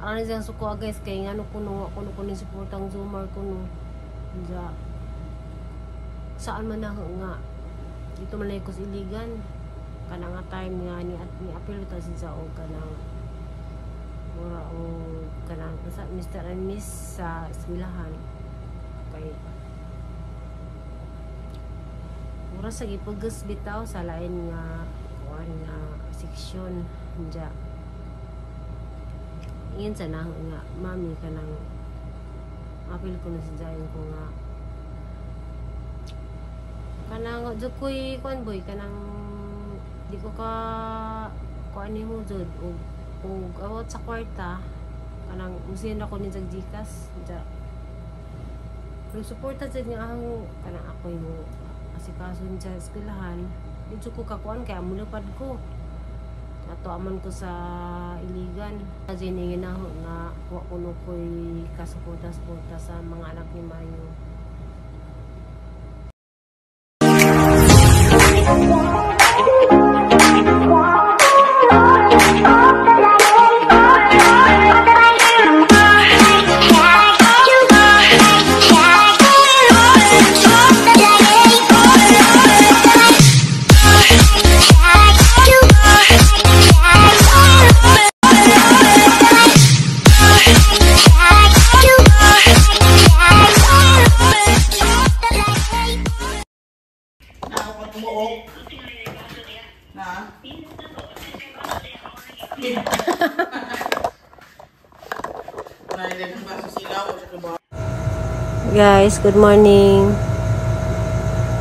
Aron siyang suko guys kay ngano kuno kuno kuno suportang Zoomer kuno. Ja. Saan man na nga dito man ko sa Iligan. Kana nga time nga ni at ni apil ta siya og kanang mura o kanang sa Mr. and Miss sa eskwelahan kay mura sa gipugos bitaw sa lain nga kuan nga seksyon ja. Ingin sa na nga mami kanang apil ko na sa jayon ko nga kanang jud ko'y kuan boy kanang di ko ka kuan nimo jud og about sa kwarta kanang musin ako ni jag GCash ja. Pero suporta jud nga ang kanang ako yung asikaso sa eskwelahan di jud ko kakuan kay amo pad ko ato aman ko sa Iligan. Kasi na nga wa kuno ko'y kasuporta-suporta sa mga anak ni Mayo. Guys, good morning.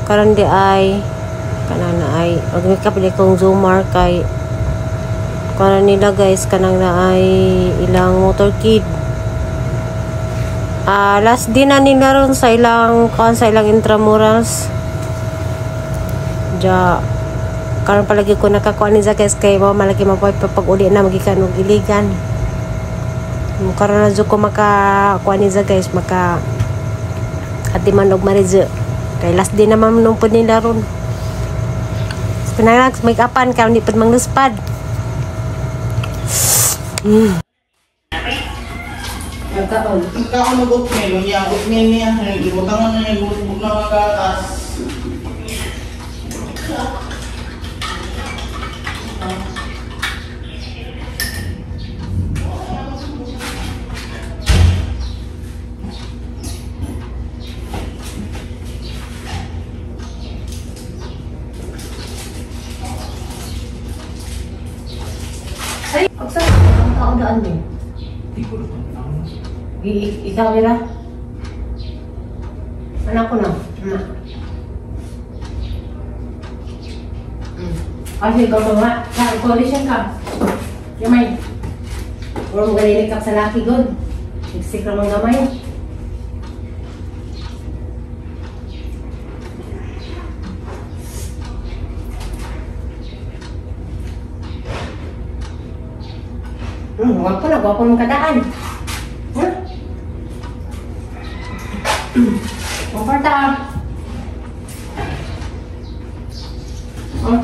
Karon di ay kanang na ay mag-makeup di kong Zoomer kay karon nila guys kanang na ay ilang motorcade. Last din na nila ron sa ilang kuan sa ilang intramurals. Ja karon palagi ko nakakuan ni guys kay mao malagi mapoy pag uli na magikan og Iligan. Karon na jud ko makakuan ni guys maka ati man og marize kay last day naman nung pud nila ron. Pinanganak make upan karon di pud mangluspad. Nagkaon. Nagkaon og oatmeal niya, oatmeal niya, ibutangan na niya gubog na mga gatas. Ay, pagsa ang kaudaan din. Ikaw nila? Anak ko na. Kasi ikaw ba nga? Coalition ka. Gamay. Puro mo ganyan ka sa laki, good. Iksik ramang gamay. Gwapo na, gwapo ng kadaan. Huh? Comforta. Oh.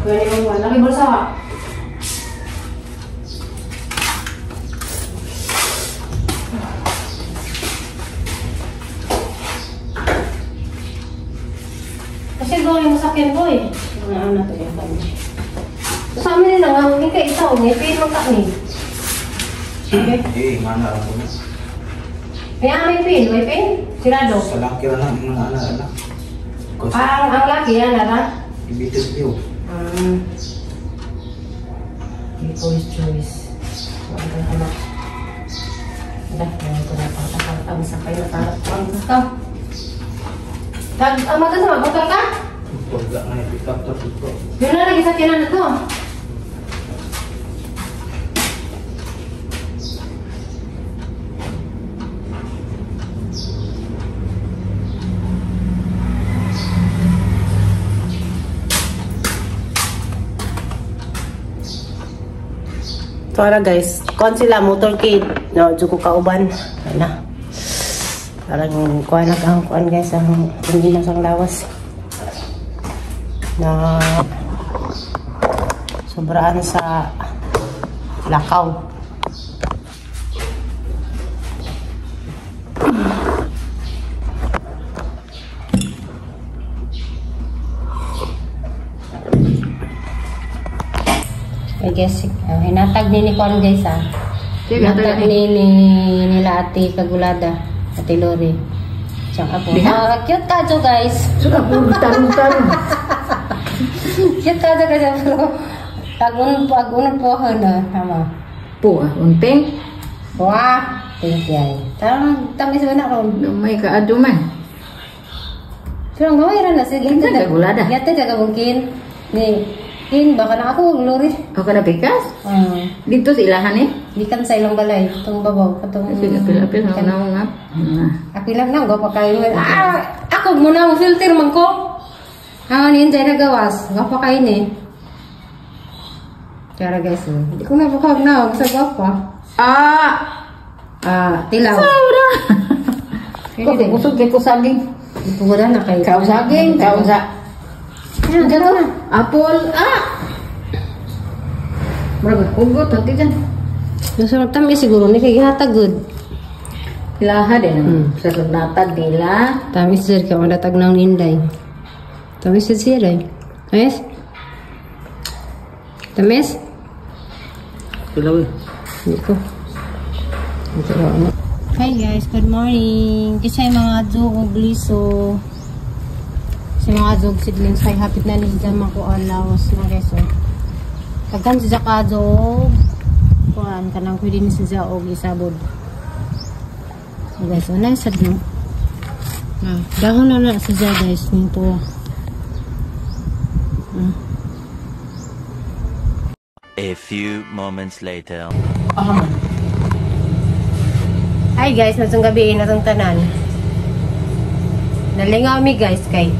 Pwede mo ba? Laki bulsa ka. Kasi gawin mo sa akin ko eh. Ano na ito yung kanya. Sa amin nila nga, hindi ka isa o ngipin mo ka ni. Okay? Eh, mana ako na. May amay pin, may pin? Sirado? Sa laki na lang, mga anak-anak. Ang laki yan, anak? Ibitis niyo. People's choice. Ang anak. Dah, ngayon ko na pangtakang sa kayo na tarap ko ang gusto. Ang maganda, magbutol ka? Wala na, pick up to dito. Yun na, lagi sa tinan na to. So ara guys, kon sila motorcade. No, jud ko kauban. Ana. Parang kuan na ang kuan guys ang hindi na sang lawas. Na Sobraan sa lakaw. I guess, hinatag ni Kwan guys ah. Hinatag ni nila Ate Kagulada, Ate Lori. Siyang apo. Cute ka jo guys. Suka po, tarong-tarong. Cute ka jo guys. Pag-unod po ako na. Tama. Po ah, unting. Wah, thank you. Tarong, tamis ba na ron? May kaado man. Pero ang gawin na sige. Kagulada. Yate kagabungkin. Ni Kin, baka na ako, Lori. Ako na pikas? Dito sa ilahan eh? Gikan sa ilang balay. Itong babaw. Katong... Sige, apil-apil. Nauna nga. Ako lang na, gwapa kayo. Ah! Ako muna, filter man ko. Hangan yun dyan nagawas. Gwapa kayo ni. Kaya guys, hindi ko na bukag na. Gusto gwapa. Ah! Ah, tilaw. Sobra! Kusog kay ko saging. Ipugura na kayo. Kau saging, kau sa... Yan, dyan na. Apple, ah! Murag hugot, hati dyan. Nasunod tamis siguro, ni kay gihatag good. Ilaha din, sa natag nila. Tamis sir, kaya madatag ng ninday. Tamis sir, siya eh. Tamis? Tamis? Pilaw eh. Hindi ko. Hi guys, good morning. Kasi mga adyo og liso. Sa mga adog seedlings ay hapit na ni siya makuan laos na guys oh. Kagkan siya ka adog kuan kanang pwede ni siya og isabod. So guys, oh, nice sad no. Ah, dahon na na siya guys nito. A few moments later. Hi guys, natong gabi natong tanan. Nalingaw mi guys kay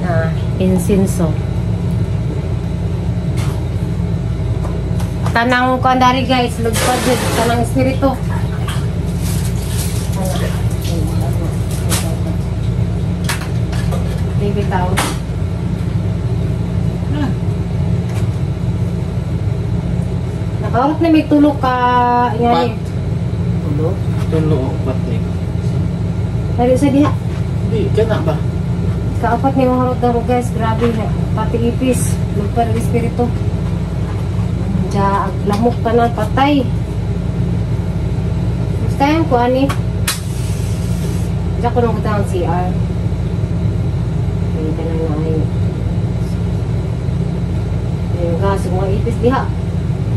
na insinso. Tanang kandari guys, lugpad jud tanang espiritu. Baby tao. Nakaurot na may tulog ka ingani. Tulo? Tulo pat ni. Dali sa diha. Di kana ba? Kaapat ni mga harot guys, grabe na. Pati ipis, lugpad ang espiritu. Diya, lamok ka na, patay. Next time ko, ani. Diya ko nung ang CR. Ay, tanang na ay. Ayun ka, sa mga ipis diha.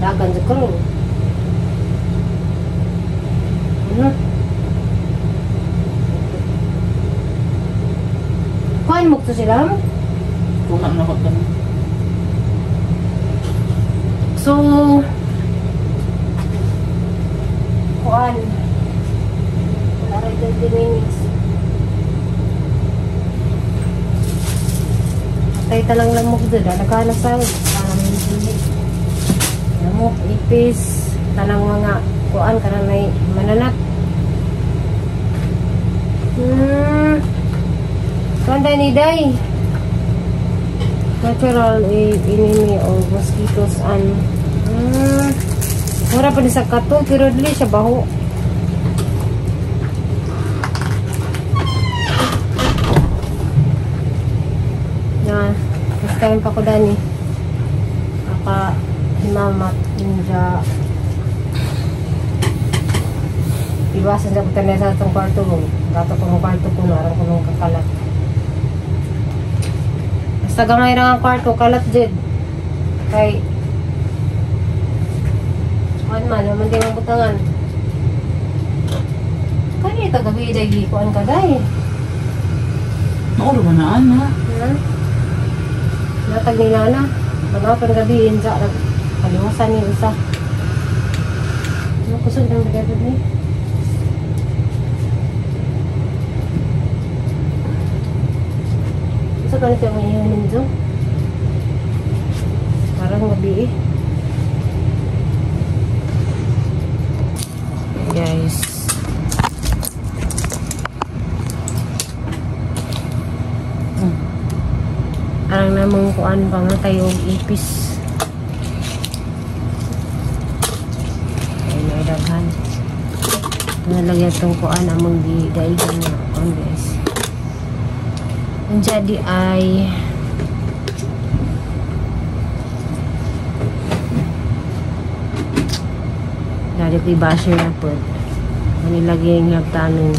Dagan dyan ko rin. Ano? Kuhan mo ito sila? Kuha na ko ito. So, kuhan. Wala rin 20 minutes. Patay talang lamok doon. Nagkahanap sa lamok, ipis, tanang mga kuhan ka na may mananat. Kanda ni Day. Natural enemy of mosquitoes and mura pa ni sa katong pero dili siya baho. Na, first time pa ko dani. Aka himamat ninja. Iwasan sa kutan sa atong kwarto mo. Gato ko ng kwarto ko narang ko nung kakalat. Basta gamay ra ang kwarto kalat jud. Kay kuan man naman din ang butangan. Kani ta gabi dai kuan ka dai. Naulo man na ana. Natag nila na. Manapon gabi inja kaliwasan ni usa. Ano kusog nang bigay ni? Sa ganito yung iyon ninyo. Parang gabi eh. Guys. Arang namang kuan pangatay og ipis. Ay naidaghan. Nalagyan tong kuan among gidaigan nga kuan guys. Ang jadi ay dali ko i-basher na po. Nilagay yung hagtanon.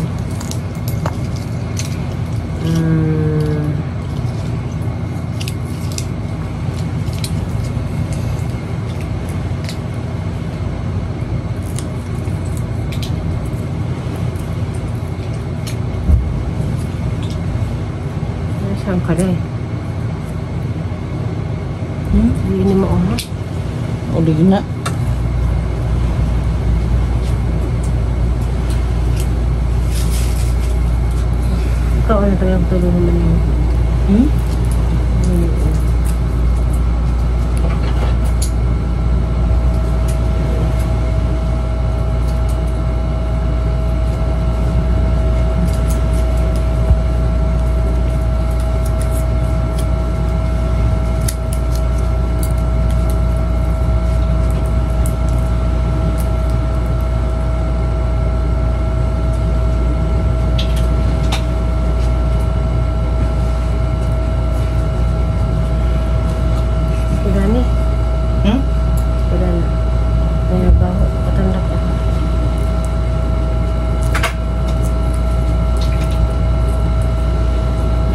Saan ka na eh? Hmm? Hindi na mauha. O di na. Ikaw ano talagang tulungan mo niyo? Hmm? Gani? Hmm? Wala na. May nabaho. Patanda ka.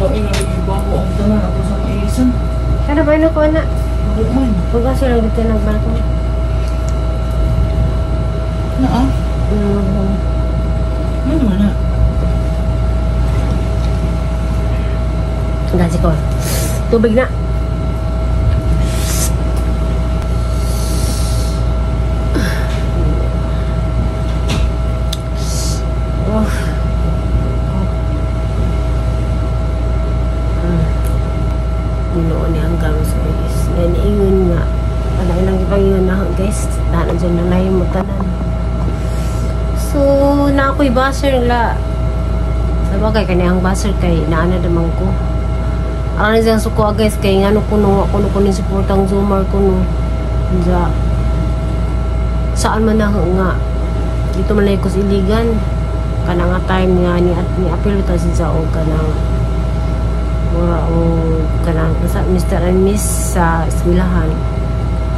Daw ina ibaho ang tanan ako sa maisan. Kana ba ko na? Bago man. Huwag ka sila dito nagbalkon. Na ah. Ano naman na? Gasi ko. Tubig na. Oh. Ginoo ni hanggang sa guys. Yan ingon nga. Wala ilang ipag-ingon na guys. Tanan dyan na nahin mo tanan. So, na ako'y basher la. Sa bagay, kani ang basher kay naana naman ko. Aron siyang suko guys kay ngano kuno kuno kuno suportang Zomar kuno. Diya. Saan man na nga. Dito man ko sa Iligan. Kana nga time nga ni at ni apil ta si Zao kanang mura o kanang sa Mr. and Miss sa eskwelahan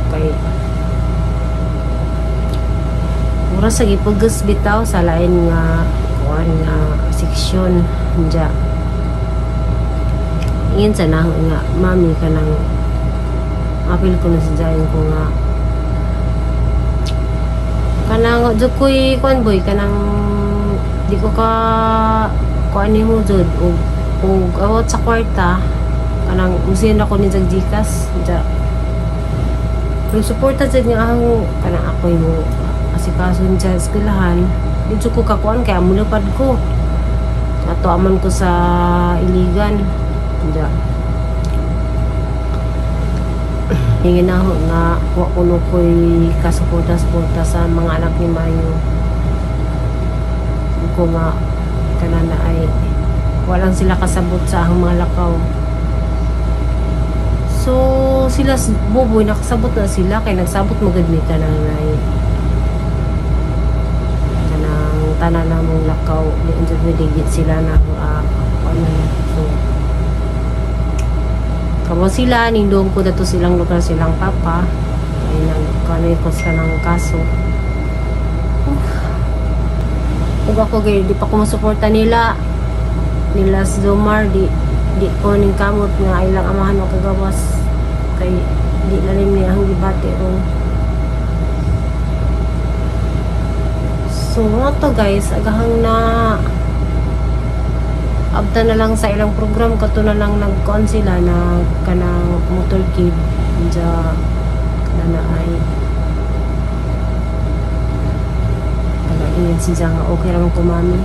kay mura sa gipugos bitaw sa lain nga kuan nga seksyon diya. Ingin sa na nga mami kanang apil ko na sa jayon ko nga kanang jukoy kuan boy kanang di ko ka kuan nimo jud og awat sa kwarta kanang musin ako ni jag GCash ja. Pero suporta jud nga ang kanang ako mo asikaso sa eskwelahan di jud ko kakuan kay amulupad ko ato aman ko sa Iligan ja. Hingin na nga wa kuno ko'y kasuporta-suporta sa mga anak ni Mayo. Ko nga kanana ay walang sila kasabot sa ang mga lakaw. So sila Buboy nakasabot na sila kay nagsabot magud mi kanang nay kanang tanan na mong lakaw di unjud mi sila na ano. So kamo sila nindong ko dato silang lugar silang papa ay nang kanoy ko sa nang kaso. Ug ako gay di pa ko mosuporta nila nila Zomar di ko ning kamot nga ilang amahan o kagawas kay di lalim niya ang gibati ron. So mga to guys agahang na abta na lang sa ilang program kato na lang nagkuan sila na kanang motorcade dya kana na ay kanang ingon siya nga okay raman ko mami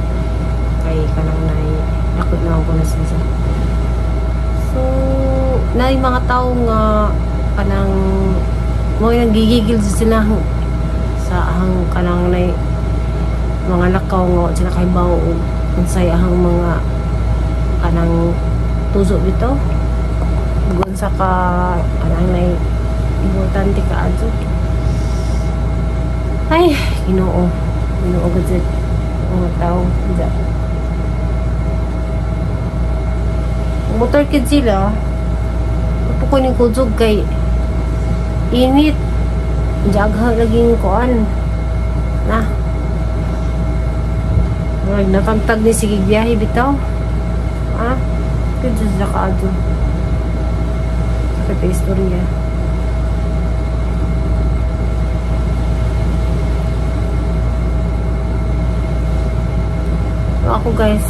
kay kanang nay dako na ako na siya. So nay mga tao nga kanang mo nang gigigil sila sa ahang kanang nay mga lakaw nga sila kay bawo unsay ahang mga kanang tuzo bitaw. Gun sa ka kanang nay importante ka adto. Ay, Ginoo. Ginoo gud mga tao. Diya. Motor kid sila. Upo ko ni kuzog kay init. Jagha laging kuan. Na. Murag natagtag ni sige biyahe bitaw. Ah, kid sa kaadto. Sakit istorya. So ako guys,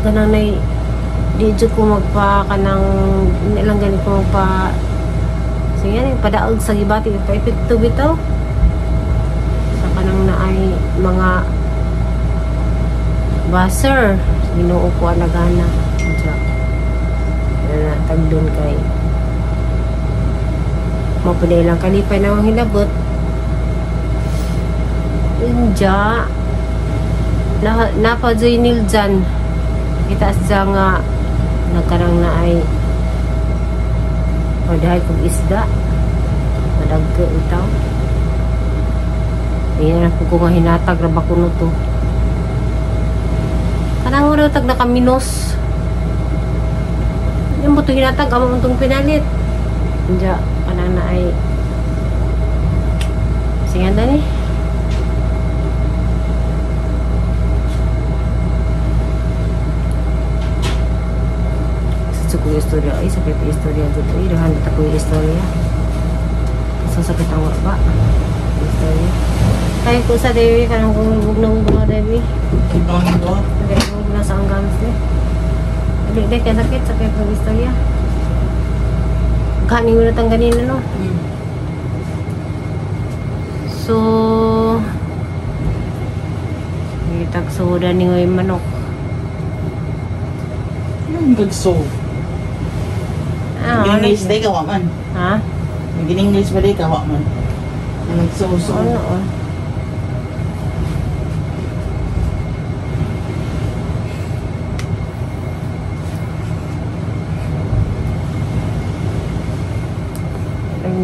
ganang nay di jud ko magpa kanang lang gani ko magpa sige yan, padaog sa gibati pa epekto bitaw sa kanang naay mga buzzer Ginoo ko nagana diya na tagdon kay mapunay lang kalipay na ang hilabot inja na napajoinil dyan itaas dyan nga nagkarang na ay padahay kong isda madagko itaw ayan na po ko nga hinatag na bakuno to kanang wala tag nakaminos yung buto hinatag amo untong pinalit inja kanang na ay sige na ni sa ko istorya ay sakit istorya dito ay dahan ta ko istorya sa sakit ang ba istorya tayo ko sa Dewi kanang bug na mga Dewi Ibang ito. Hindi na sa ang gamit eh. Hindi kaya sakit sakit ng istorya kanin mo na tang ganina no. So itagsuda ni ngoy manok. Anong gagso? Ah, Nag-English day ka, waman. Ha? Nag-English ba day ka, waman? Nagsuso. Ano? Ang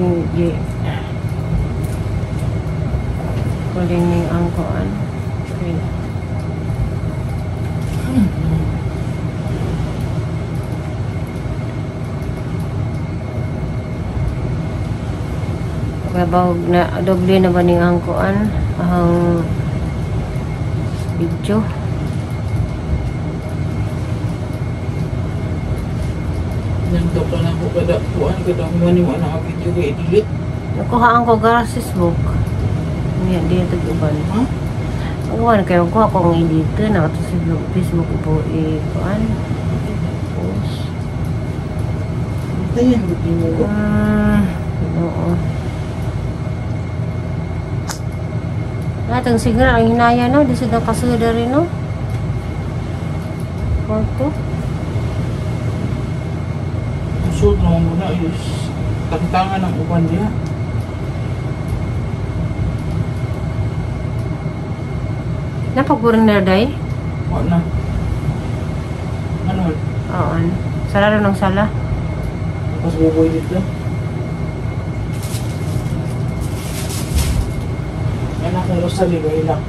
kuling ning angkoan. Okay. Kabag na doble na ba ning angkoan ang video. Nandok na ako kada kuan kada human ni ana ang video kay delete. Nakuhaan ko gara sa Facebook. Niya di ito uban. Ha? Uwan kayo ko akong edit na ato sa Facebook po i kuan. Post. Tayan gud mo. Oo. Atong signal ang hinaya no, di sa kasuda rin no. Kwarto. Usod na mo na is tangtangan ang uban diha. Napagburin na day? Wa na. Ano? Oo. Sarado ng sala. Tapos buboy dito. Yan akong Rosalie, hilak.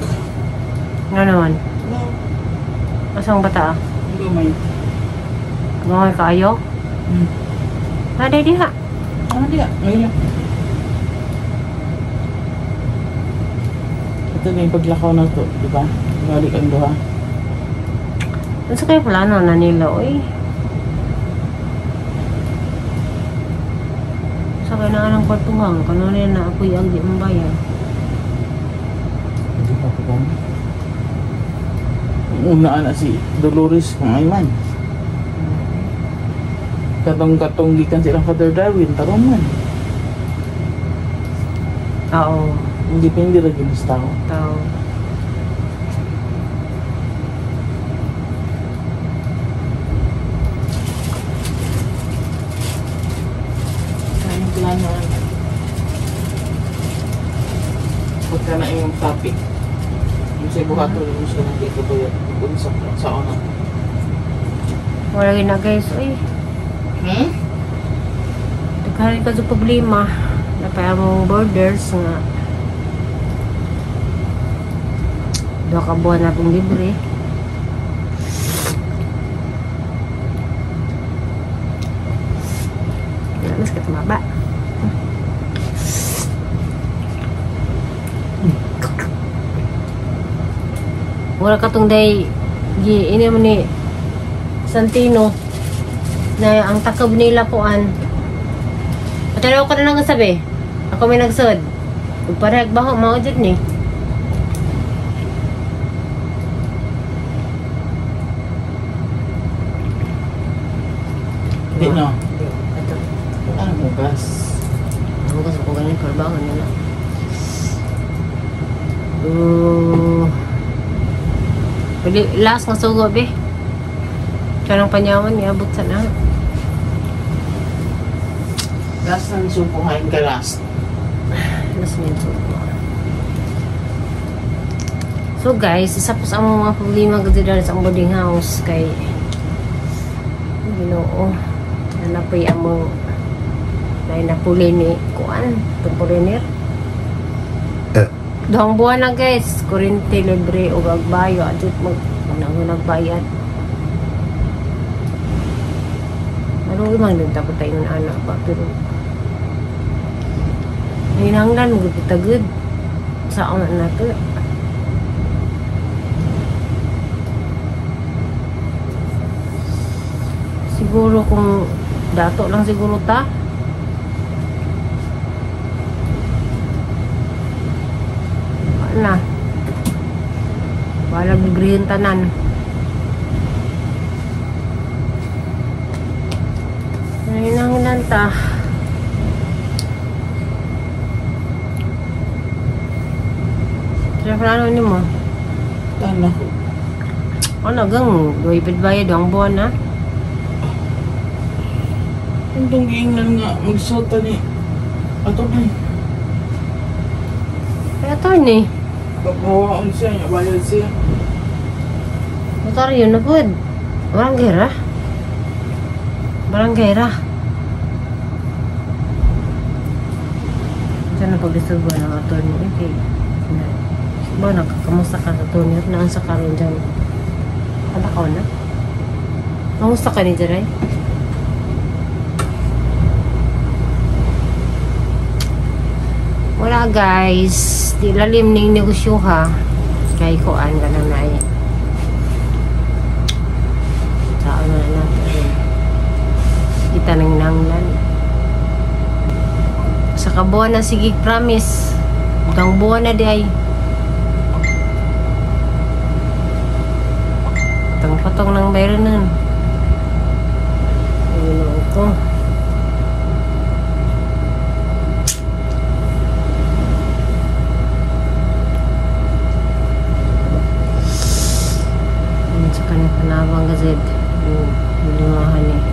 Ano naman? No. Asang bata ah? Gamay. Gamay kaayo? Hmm. Ah, day diha. Ah, diha. Mahilak. Ito na yung paglakaw na to, di ba? Balik ang duha. Ano sa kayo plano na nila, oy? Sa kayo na anong kwartuhang, kano na na ako'y ang di mabayad. Hindi pa ko ba? Una na si Dolores kung ay man. Katong-katong gikan silang Father Darwin, tarong man. Oo. Hindi pa hindi rin ginis tao. Tao. Anong plano ano? Pagka na yung topic, yung sa buhato rin mo siya nandito ba yun? Unsa sa una. Wala rin na guys, oy. Hmm? Daghan ka sa problema. Napaya mong borders nga 2 ka buwan na pong libre. Mas katumaba. Wala katong day gi ini mo ni Santino na ang takob nila kuan. Patanaw ko na lang sabi. Ako may nagsod. Ug parehag baho mao jud ni. Di no. Di. Ato. Ano mo gas? Ang gusto ko ganin pero bangon nila. Pwede, last nga sugo be. Kanang panyawan niabot sa na. Last ng suko hain ka last. Last ng sugo. So guys, isa po sa among mga problema gud diri sa boarding house kay Ginoo. Nanapoy among napuli ni kuan, tumpulinir. 2 buwan na guys, kuryente libre ug agbayo adto mag nagbayad. Ano man din tapos tayo ng anak ba pero hinanglan gud kita gud sa anak nato. Siguro kung dato lang siguro ta. Na. Wala librihin tanan. Nanginanginan ta. Sila plano ni mo? Tana ko. Ano gang? Duwipid bayad ang buwan na? Ang giingnan nga magsuot ni. Ato ni. Kaya ato ni. Pagkawaon siya, niya bayad siya. Notaryo na po. Barangay ra. Barangay ra. Diyan na pag-resolve ng attorney. Okay. Ba, nakakamusta ka sa attorney? Naan sa karon dyan? Kalakaw na? Kamusta ka ni Jeray? Wala guys, di lalim ning negosyo ha. Kay kuan ka na nai. Saan na natin. Kita nang nanglan. Sa kabuan na sige promise. Hanggang buwan na di ay. Patong-patong ng bayronan. Ayun ko. Sa kanang panabang gazet. Yung limahan eh.